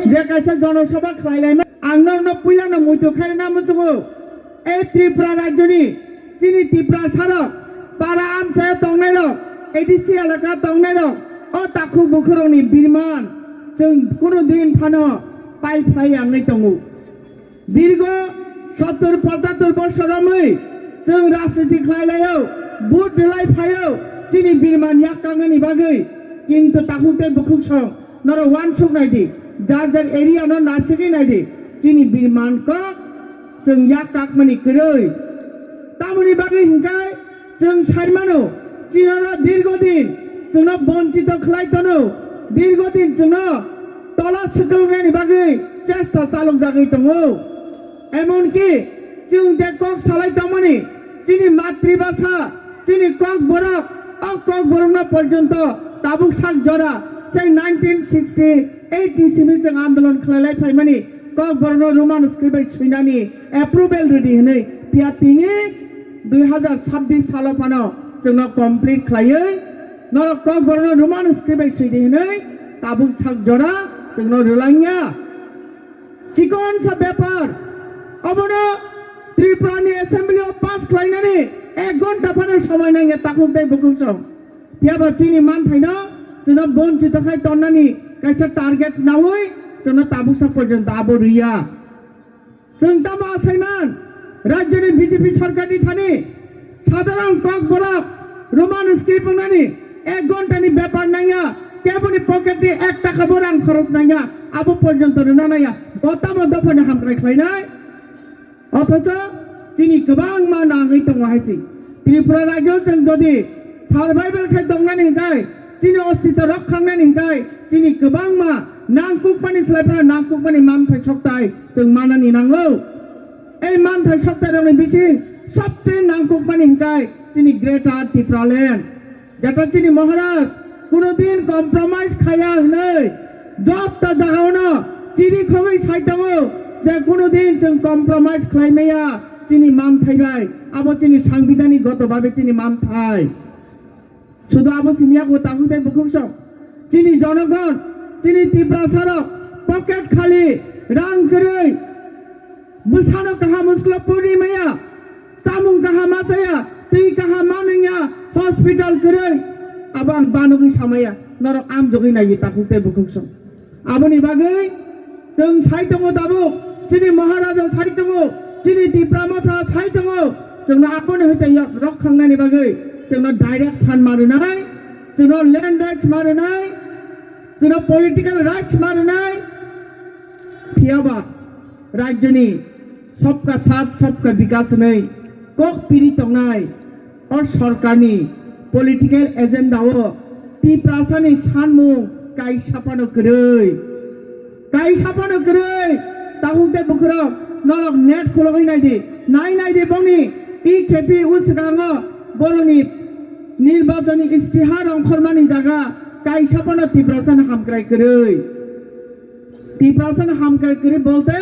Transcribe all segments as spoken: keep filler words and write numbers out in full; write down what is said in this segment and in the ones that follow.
Je kaisa jonosabha khlai laima, ang norokno puilano muitu khaina muchungo. Ei Tripura rajyoni, chini Tiprasarok, para amchaio tongnairok, A D C elaka tongnairok, o takhuk bukhurokni birman chwng kunu din phano pai phlai ya wngwi tongo. Dirgo sottor pochattor bosor romwi chwng rajniti khlai laio, vote rwlai phaio, chini birman yak kangnani bagwi. Kintu takhuk tei bukhuk song norok uansuk nai di, jar jar area no nasigwi nai di, chini birman kok chwng yak kakmani kwrwi. Tamoni bagwi hinkhe chwng sai mano, chini oro dirgo din chwngno bonchito khlai tono, dirgo din chwngno tola swkwngnani bagwi chesta chalokjagwi tongo. Emonki chwng je kok salai tongmani, chini matribhasha, chini kokborok, o kokborokno porjonto tabuk sak jora, sei nineteen sixty-eight ni simi chwng andolon khlailai phaimani, kokborokno Roman script bai swinani approval rwdi hwnwi, phiya tini dui hazar sabbish salo phano chwngno complete khlaiwi, norok kokborokno Roman script bai swidi hwnwi tabuk sak jora chwngno rwlangya. Chikon sa bepar, obono Tripura ni assembly o pass khlainani ek ghonta phano somoi nangya takhuk tei bukhuk song. Phiya ba chini manthaino chwngno bonchito khai tonnani kaisa target nawi chwngno tabuksa porjonto abo rwya. Chwng tamo asaiman, rajyoni B J P sarkarni thani sadharon kokborok Roman script wngnani ek ghontani bepar nangya, keboni pocket ni ek taka bo rang khoros nangya, abo porjonto rwna nangya, bo tamo dophani hamkrai khlainai? Othocho chini kwbangma nangwi tongo hai se. Tripura rajyo chwng jodi survival khai tongnani hinkhe, chini ostitw rok khangnani hinkhe, chini kwbangma nangkukmani slai phano nangkukmani manthai soktai chwng manani nango. Ei manthai soktai rokni bising sobse nangkukmani hinkhe chini Greater Tipraland. Jeta chini Maharaj, kuno din compromise khaya hwnwi, jobta jagaono chiri khogwi sai tongo je kuno din chwng compromise khlai maya chini manthai bai, abo chini sangbidhani goto babe chini manthai. Sudu abo simi yago takhuk tei bukhuk song, chini jonogon, chini Tiprasarok pocket khali, rang kwrwi, bwsano kaham school o pori maya, chamung kaham ma chaya, twi kaham ma nungya, hospital kwrwi, abo ang banugwi samaya, norok amjogwi naiwi takhuk tei bukhuk song. Aboni bagwi chwng sai tongo tabuk, chini Maharaja sai tongo, chini Tipra Motha sai tongo, chwngno aboni hwitwi rok khangnani bagwi chwngno direct fund ma rwnai, chwngno land rights ma rwnai, chwngno political rights ma rwnai. Phiyaba rajyoni Sabka Saath Sabka Vikas hwnwi kok piri tongnai o sorkarni political agenda o Tiprasani sanmung kaisa phano kwrwi. Kaisa phano kwrwi. Takhuk tei bukhurok norok net khulogwi nai di. Nai nai di bongni E K P o swkango boroni nirbachoni istihar rongkhormani jaga kaisa phano Tiprasani hamkrai kwrwi. Tiprasani hamkrai kwrwi bolte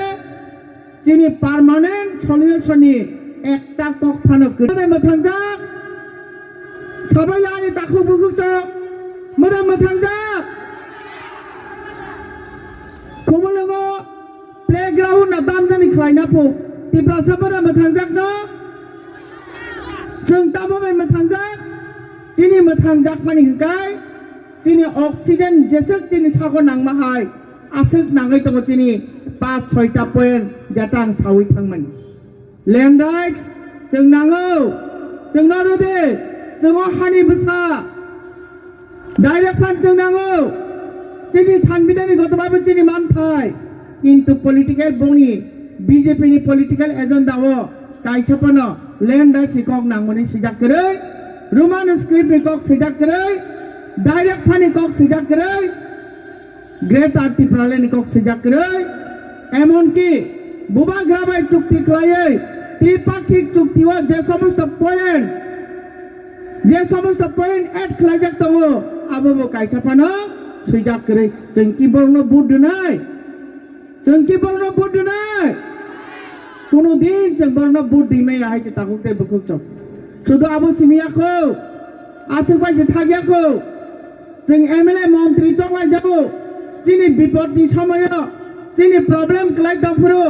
chini permanent solution ni ekta kok phano kwrwi. Mwthangjak. Sabai ani takhuk bukhuk chok. Mwthangjak. Khumulwngo playground na damjani khlaina phu. Tiprasa bora mwthangjak no. Chwng tamo bai mwthangjak. Chini mwthangjak mani hwnkhe chini oxygen jeswk chini sago nangma hai. Aswk nangwi tongo chini pas soita point jeta ang sawi thangmani. Land rights chwng nango, chwngno rwdi, chwngno hani bwsa. Direct fund chwng nango, chini sangbidhani goto baibo chini manthai. Kintu political bongni B J P ni political agenda o kaisa phano land rights ni kok nangmani swijak kwrwi, Roman script ni kok swijak kwrwi, direct fund ni kok swijak kwrwi. Greater Tipraland ni kok swijak kwrwi, emonki bubagra bai chukti khlaiwi tripakhik chukti o je somosto point, je somosto point add khlaijak tongo, abo bo kaisa phano swijak kwrwi. Chwng ki borokno vote rwnai? Chwng ki borokno vote rwnai? Kuno din chwng borokno vote rwmaya hai se takhuk tei bukhuk chok. Sudu abo simi yakho, aswk bai se thak yakho. Chwng M L A montri chonglai jago. Chini bipod ni somoyo Chini problem kwlai tongphuru,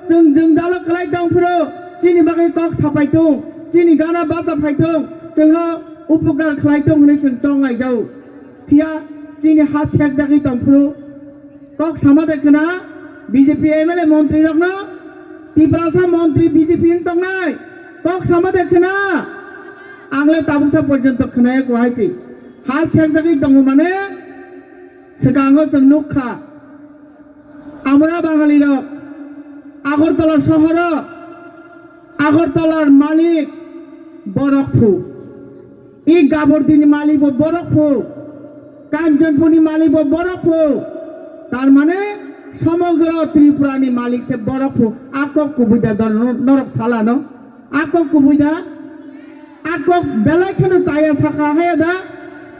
chwng jwngjalo kwlai tongphuru, chini bagwi kok sapai thung, chini gana bacha phai thung, chwngno upokar khlai thung hwnwi chwng tong lai jao. Phiya chini ha sekjagwi tongphuru, kok sama de khna B J P M L A montri rokno, Tiprasa montri B J P wng tongnai, kok sama de khna. Ang le tabuksa porjonto khnayaku hai se. Ha sekjagwi tongo mane, swkango chwng nukha. Amra Bangali rok Agartala sohoro, Agartalar malik borok phu. I Gabardini malik bo borok phu. Kanchanpurni malik bo borok phu. Tar mane somogra Tripurani malik se borok phu. Akok kubui da dor norok salano. Akok kubui da. Akok belai kheno chaya sakha haya da.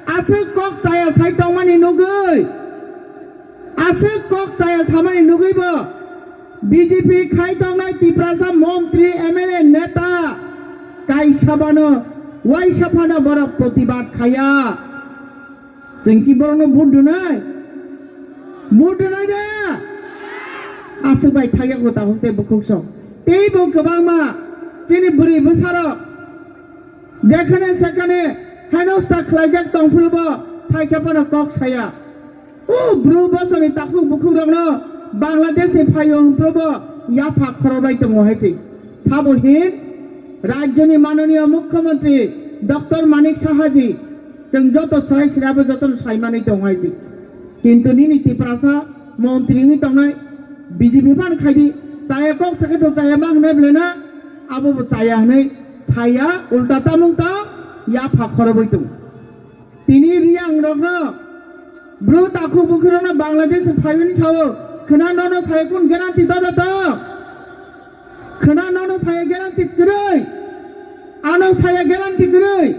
Aswk kok chaya sai tongmani nugui. Aswk kok chaya samani nugui bo B J P khai tongnai Tiprasa montri M L A neta kaisa bano waisa phano borok protibad khaya. Chwng ki borokno vote rwnai? Vote rwnai da? Aswk bai thaya kota hokte bukhuk sok. Tei bo kwbangma chini bwrwi bwsarok jekhane sekhane henosta khlaijak tongphuru bo thaisa phano kok saya. O bru bosoni takhuk bukhuk rokno Bangladesh ni phaio hwnphuru bo yapha khorobai tongo hai se. Sabo hin rajyoni mananiya mukhyamantri Doctor Manik Sahaji chwng joto chwrai sirabo jotono saimanwi tongo hai se. Kintu nini Tiprasa montri wngwi tongnai B J P phan khaidi chaya kok sakhe to chaya ma hwnwi belai na abo bo chaya hwnwi saya ulta tamung ta yapha khorobwi tongo. Tini Riang rokno bru takhuk bukhuk rokno Bangladesh phaimani sao khna nono saya kun guarantee doda to? Khna nono saya guarantee kwrwi? Ano saya guarantee kwrwi.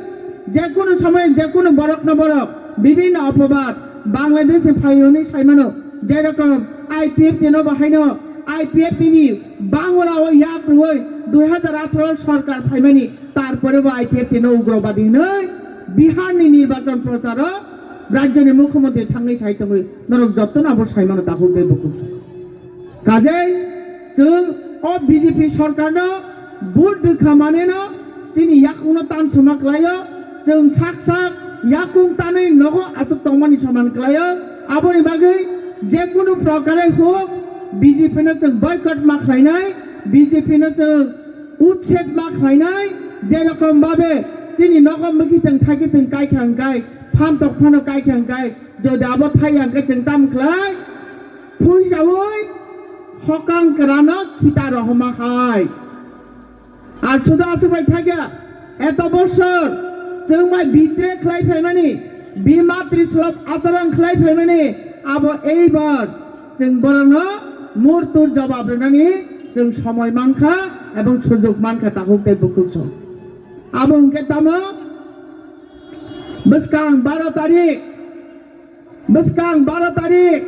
Jekunu somoy jekunu borokno borok bibhinno opobad Bangladesh phaimani saimano jerokom I P F T no bahaino I P F T ni Bangla o yak rwui dui hajar atharo sorkar phaimani, tarpore bo I P F T no ugrobadi hwnwi Bihar ni nirbachon procharo rajyoni mukhyamantri thangwi sai tongwi norok jotono abo saimano takhuk tei bukhuk. Kajai chwng o B J P sorkarno vote rwkha maneno chini yakungno tansuma klaio, chwng sak sak yakung tanwi nogo achuk tongmani soman klaio. Aboni bagwi jekunu prokare huk B J P no chwng boycott ma khlainai, B J P no chwng utset ma khlainai, jerokom babe chini nogo mwkhitwng thaikitwng kaikha hwnkhe, phantok phano kaikha hwnkhe, jodi abo thaiya hwnkhe chwng tam khlai, phuijaui hokang kwrano khita rohoma hai. Ar sudu aswk bai thakya, eto bosor chwng bai bidre khlai phaimani, bimatri sulab acharon khlai phaimani, abo eibar chwng borokno murtur jawab rwnani chwng somoi mankha ebong sujuk mankha takhuk tei bukhuk song. Abo hwnkhe tamo bwskang baro tarik Bwskang baro tarik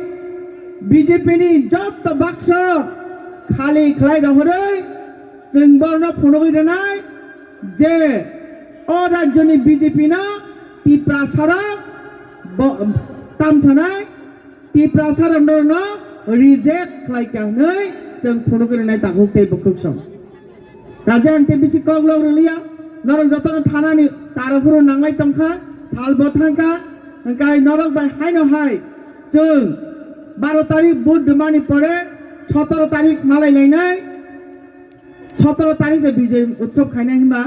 B J P ni jotto bakso khali khlai rohorwi chwng borno phunugwi rwnai je o rajyoni B J P no Tiprasa rok bo-, tamsanai, Tiprasa rok norokno reject khlai kha hwnwi chwng phunugwi rwnai takhuk tei bukhuk song. Kaje ang tei bisi kok lok rwliya, norok jotono thanani taro phuru nanglai tongkha, sal bo thangkha, hwnkhe norok bai haino hai chwng baro tarik vote rwmani pore sotoro tarik malai lainai, sotoro tarik de Bijoy Utsav khainai hinba.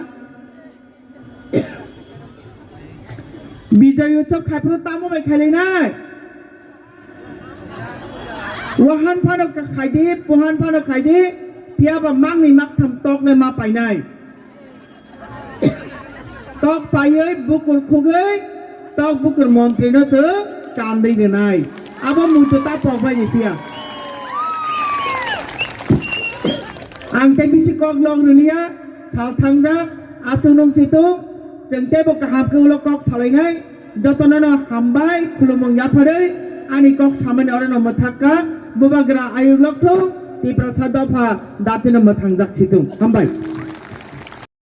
Bijoy Utsav khai phuru tamo bai khailainai? Wahan phano khaidi, puhan phano khaidi, phiya ba mangni maktham tokle ma painai. Tok paiwi bukur khugwi, tok bukur montri no chwng kandwi rwnai. Abo muitu ta pok bai ni phiya. Ang tei bisi kok lok rwliya, sal thangjak, aswk nung situng, chwng teibo kaham khe ulo kok salainai, jotono no hambai, khulumung yapharwi, ani kok samani orono mwthak kha, bubagra ayuk lok thung, Tiprasa dopha datino mwthangjak situng. Hambai.